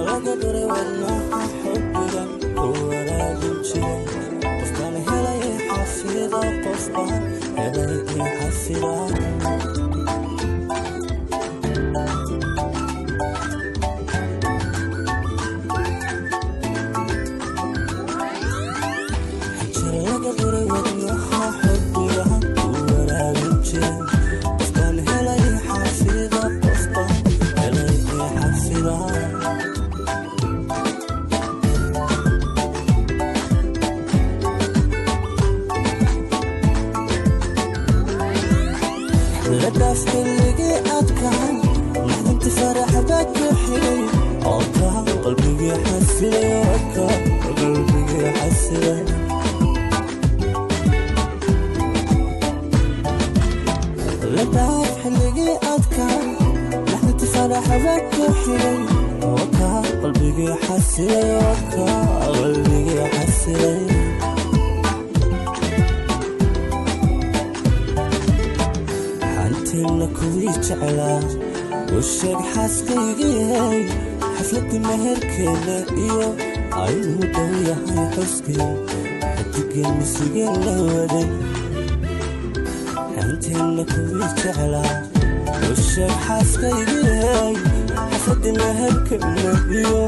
Laga duray wadnaha xubbigan ku waraabin jiray. Qofkaan helay xafida, qof baan helay i xafida. Xinjir laga duray wadnaha xubbigan ku waraabin jiray. Qofkaan helay xafida, qof baan helay i xafida. La dhaaf xilligii adkaan, naxdinti farax baa ku xigay oo ka qalbigii xasilay, oo ka qalbigii xasilay. La dhaaf xilligii adkaan, naxdinti farax baa ku xigay oo ka qalbigii xasilay, oo ka qalbigii xasilay. Xantiina kuwii jeclaa u sheeg xaaskaygii, xafladii meherkeena iyo ayuu dhow yahay xuskii, xidigeenni sugeen la waday. Xantiina kuwii jeclaa u sheeg xaaskaygii, xafladii meherkeena iyo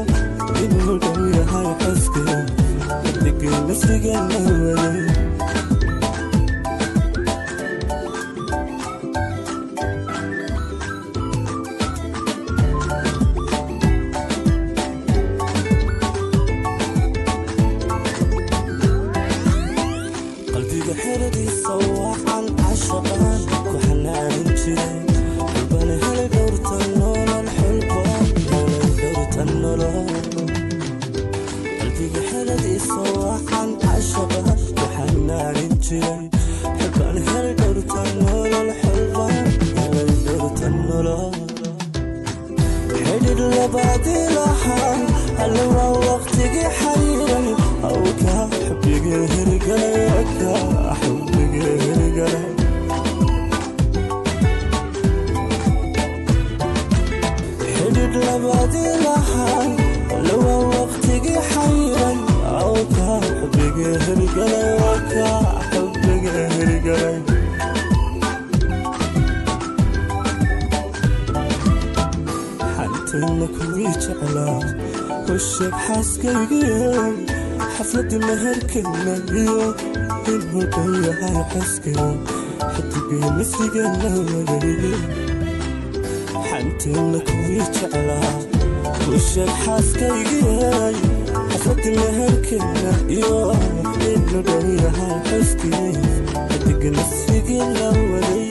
inuu dhow yahay xuskii, xidigeenni sugeen la waday. Qalbiga xeradiisa wacan cashaqaan ku xanaanin jiray. Xulbaan helay dhowrta nolol, xulbaan helay dhowrta nolol. Qalbiga xeradiisa wacan cashaqaan ku xanaanin jiray. Xulbaan helay dhowrta nolol, xulbaan helay dhowrta nolol. Xidhidh labaadii lahaa alle waa waqtigii xayiray, awka xubigii hirgalay, awka xubigii hirgalay. Xidhidh labaadii lahaa alle waa waqtigii xayiray, awka xubigii hirgalay, awka xubigii hirgalay. Xantiina kuwii jeclaa u sheeg xaaskaygii, xafladii meherkeena iyo inuu dhow yahay xuskii, xidigii misrigeena waday. Xantiina kuwii jeclaa u sheeg xaaskaygii, xafladii meherkeena iyo inuu dhow yahay xuskii, xidigii misrigeena waday.